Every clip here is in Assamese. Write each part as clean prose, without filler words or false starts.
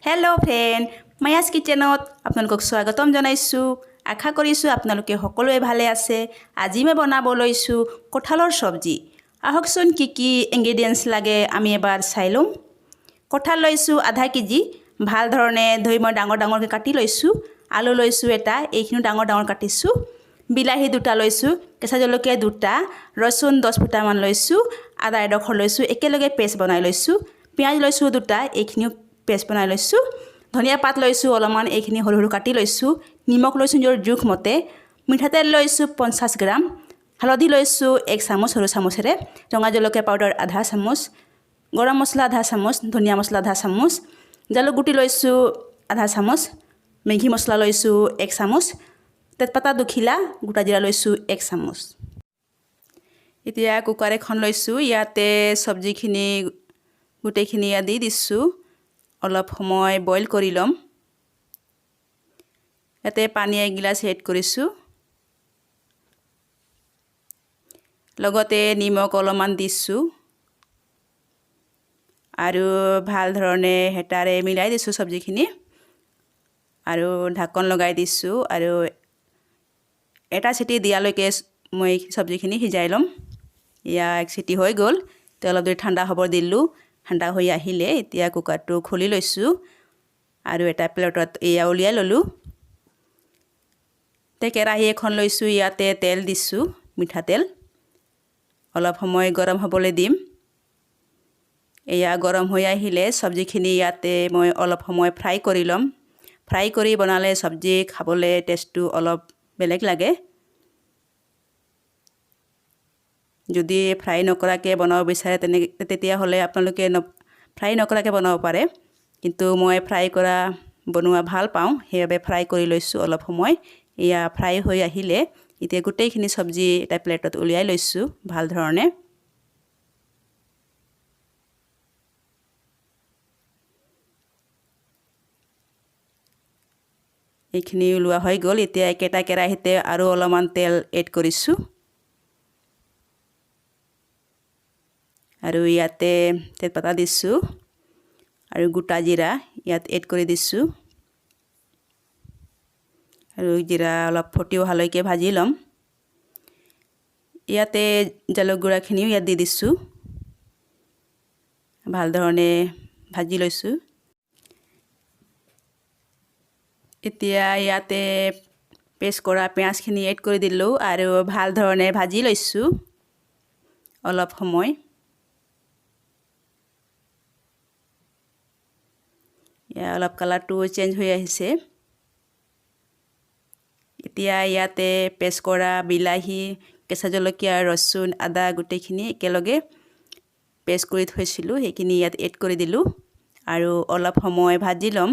হেল্ল' ফ্ৰেণ্ড, মায়াছ কিচেনত আপোনালোকক স্বাগতম জনাইছোঁ। আশা কৰিছোঁ আপোনালোকে সকলোৱে ভালে আছে। আজি মই বনাব লৈছোঁ কঁঠালৰ চব্জি। আহকচোন, কি কি ইনগ্ৰেডিয়েণ্টছ লাগে আমি এবাৰ চাই লওঁ। কঁঠাল লৈছোঁ আধা কেজি, ভাল ধৰণে ধুই মই ডাঙৰ ডাঙৰকৈ কাটি লৈছোঁ। আলু লৈছোঁ এটা, এইখিনিও ডাঙৰ ডাঙৰ কাটিছোঁ। বিলাহী দুটা লৈছোঁ, কেঁচা জলকীয়া দুটা, ৰচুন 10 ফুটামান লৈছোঁ, আদা এডোখৰ লৈছোঁ, একেলগে পেষ্ট বনাই লৈছোঁ। পিঁয়াজ লৈছোঁ দুটা, এইখিনিও পেষ্ট বনাই লৈছোঁ। ধনিয়া পাত লৈছোঁ অলপমান, এইখিনি সৰু সৰু কাটি লৈছোঁ। নিমখ লৈছোঁ নিজৰ জোখমতে। মিঠাতেল লৈছোঁ 50 গ্ৰাম, হালধি লৈছোঁ 1 চামুচ সৰু চামুচেৰে, ৰঙা জলকীয়া পাউডাৰ আধা চামুচ, গৰম মছলা আধা চামুচ, ধনিয়া মছলা আধা চামুচ, জালুক গুটি লৈছোঁ আধা চামুচ, মেগী মছলা লৈছোঁ 1 চামুচ, তেজপাতা দুখিলা, গোটা জিৰা লৈছোঁ 1 চামুচ। এতিয়া কুকাৰ এখন লৈছোঁ, ইয়াতে চব্জিখিনি গোটেইখিনি ইয়াত দি দিছোঁ। অলপ সময় বইল কৰি ল'ম। ইয়াতে পানী এগিলাচ এড কৰিছোঁ, লগতে নিমখ অলপমান দিছোঁ আৰু ভাল ধৰণে হেতাৰে মিলাই দিছোঁ চব্জিখিনি আৰু ঢাকন লগাই দিছোঁ আৰু এটা চিটি দিয়ালৈকে মই চব্জিখিনি সিজাই ল'ম। এয়া এক চিটি হৈ গ'ল। তো অলপ দেৰি ঠাণ্ডা হ'ব দিলোঁ। ঠাণ্ডা হৈ আহিলে এতিয়া কুকাৰটো খুলি লৈছোঁ আৰু এটা প্লেটত এয়া উলিয়াই ল'লোঁ। এতিয়া কেৰাহী এখন লৈছোঁ, ইয়াতে তেল দিছোঁ, মিঠাতেল। অলপ সময় গৰম হ'বলৈ দিম। এয়া গৰম হৈ আহিলে চব্জিখিনি ইয়াতে মই অলপ সময় ফ্ৰাই কৰি ল'ম। ফ্ৰাই কৰি বনালে চব্জি খাবলৈ টেষ্টটো অলপ বেলেগ লাগে। যদি ফ্ৰাই নকৰাকৈ বনাব বিচাৰে তেতিয়াহ'লে আপোনালোকে ফ্ৰাই নকৰাকৈ বনাব পাৰে, কিন্তু মই ফ্ৰাই কৰা বনোৱা ভাল পাওঁ, সেইবাবে ফ্ৰাই কৰি লৈছোঁ অলপ সময়। এয়া ফ্ৰাই হৈ আহিলে এতিয়া গোটেইখিনি চব্জি এটা প্লেটত উলিয়াই লৈছোঁ ভাল ধৰণে। এইখিনি ওলোৱা হৈ গ'ল। এতিয়া একেটা কেৰাহীতে আৰু অলপমান তেল এড কৰিছোঁ আৰু ইয়াতে তেজপাতা দিছোঁ আৰু গোটা জিৰা ইয়াত এড কৰি দিছোঁ আৰু জিৰা অলপ ফটি অহালৈকে ভাজি ল'ম। ইয়াতে জালুক গুড়াখিনিও ইয়াত দি দিছোঁ, ভাল ধৰণে ভাজি লৈছোঁ। এতিয়া ইয়াতে পেষ্ট কৰা পিঁয়াজখিনি এড কৰি দিলোঁ আৰু ভাল ধৰণে ভাজি লৈছোঁ অলপ সময়। অলপ কালাৰটো চেঞ্জ হৈ আহিছে। এতিয়া ইয়াতে পেষ্ট কৰা বিলাহী, কেঁচা জলকীয়া, ৰচুন, আদা গোটেইখিনি একেলগে পেষ্ট কৰি থৈছিলোঁ, সেইখিনি ইয়াত এড কৰি দিলোঁ আৰু অলপ সময় ভাজি ল'ম।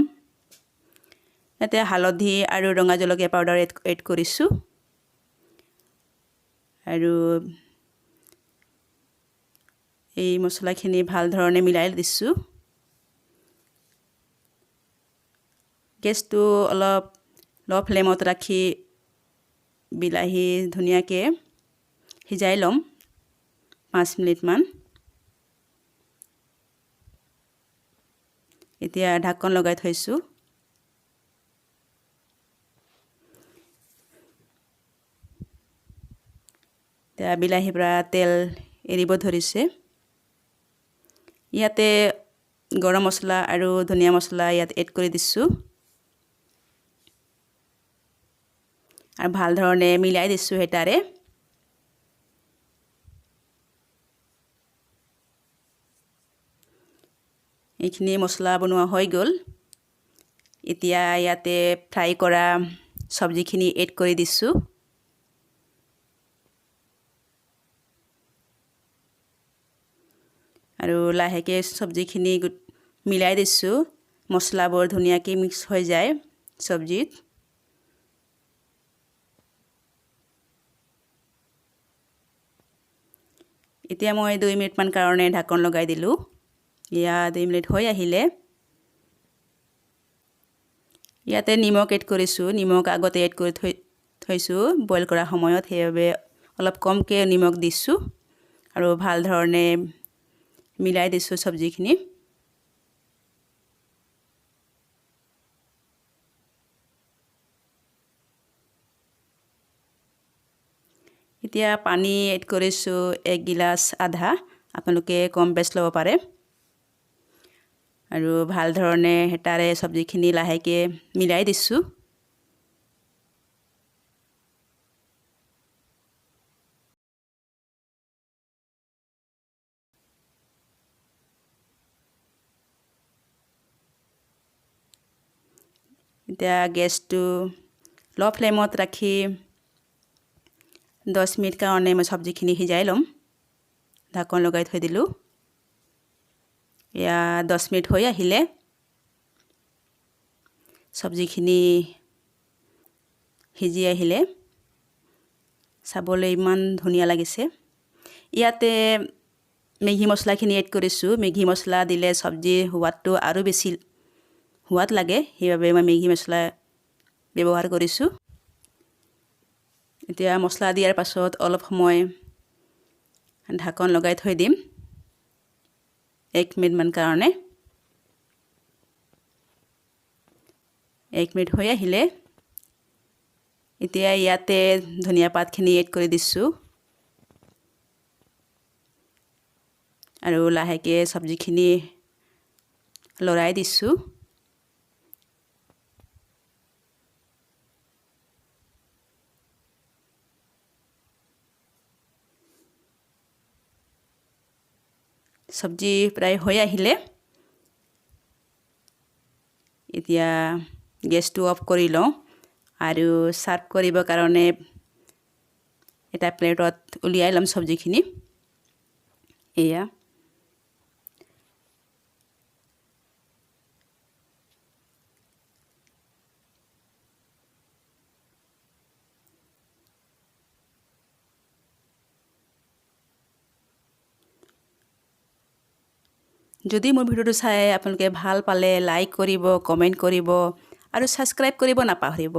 ইয়াতে হালধি আৰু ৰঙা জলকীয়া পাউডাৰ এড কৰিছোঁ আৰু এই মছলাখিনি ভাল ধৰণে মিলাই দিছোঁ। গেছটো অলপ ল' ফ্লেমত ৰাখি বিলাহী ধুনীয়াকৈ সিজাই ল'ম 5 মিনিটমান। এতিয়া ঢাকন লগাই থৈছোঁ। এতিয়া বিলাহীৰ পৰা তেল এৰিব ধৰিছে। ইয়াতে গৰম মছলা আৰু ধনিয়া মছলা ইয়াত এড কৰি দিছোঁ আৰু ভাল ধৰণে মিলাই দিছোঁ হেতাৰে। এইখিনি মছলা বনোৱা হৈ গ'ল। এতিয়া ইয়াতে ফ্ৰাই কৰা চব্জিখিনি এড কৰি দিছোঁ। আৰু লাহেকৈ চব্জিখিনি মিলাই দিছোঁ। মছলাবোৰ ধুনীয়াকৈ মিক্স হৈ যায় চব্জিত। এতিয়া মই 2 মিনিটমান কাৰণে ঢাকন লগাই দিলোঁ। এয়া 2 মিনিট হৈ আহিলে। ইয়াতে নিমখ এড কৰিছোঁ। নিমখ আগতে এড কৰি থৈছোঁ বইল কৰা সময়ত, সেইবাবে অলপ কমকৈ নিমখ দিছোঁ আৰু ভাল ধৰণে মিলাই দিছোঁ চব্জিখিনি। এতিয়া পানী এড কৰিছোঁ 1 গিলাচ আধা, আপোনালোকে কম বেছ ল'ব পাৰে। আৰু ভাল ধৰণে হেতাৰে চব্জিখিনি লাহেকৈ মিলাই দিছোঁ। এতিয়া গেছটো ল' ফ্লেমত ৰাখি 10 মিনিট কাৰণে মই চব্জিখিনি সিজাই ল'ম। ঢাকন লগাই থৈ দিলোঁ। এয়া 10 মিনিট হৈ আহিলে, চব্জিখিনি সিজি আহিলে। চাবলৈ ইমান ধুনীয়া লাগিছে। ইয়াতে মেগী মছলাখিনি এড কৰিছোঁ। মেগী মছলা দিলে চব্জিৰ সোৱাদটো আৰু বেছি সোৱাদ লাগে, সেইবাবে মই মেগী মছলা ব্যৱহাৰ কৰিছোঁ। এতিয়া মছলা দিয়াৰ পাছত অলপ সময় ঢাকন লগাই থৈ দিম 1 মিনিটমান কাৰণে। 1 মিনিট হৈ আহিলে, এতিয়া ইয়াতে ধনিয়া পাতখিনি এড কৰি দিছোঁ আৰু লাহেকৈ চব্জিখিনি লৰাই দিছোঁ। চব্জি প্ৰায় হৈ আহিলে, এতিয়া গেছটো অফ কৰি লওঁ আৰু ছাৰ্ভ কৰিবৰ কাৰণে এটা প্লেটত উলিয়াই ল'ম চব্জিখিনি। এয়া যদি মোৰ ভিডিঅ'টো চাই আপোনালোকে ভাল পালে, লাইক কৰিব, কমেণ্ট কৰিব আৰু ছাবস্ক্ৰাইব কৰিব নাপাহৰিব।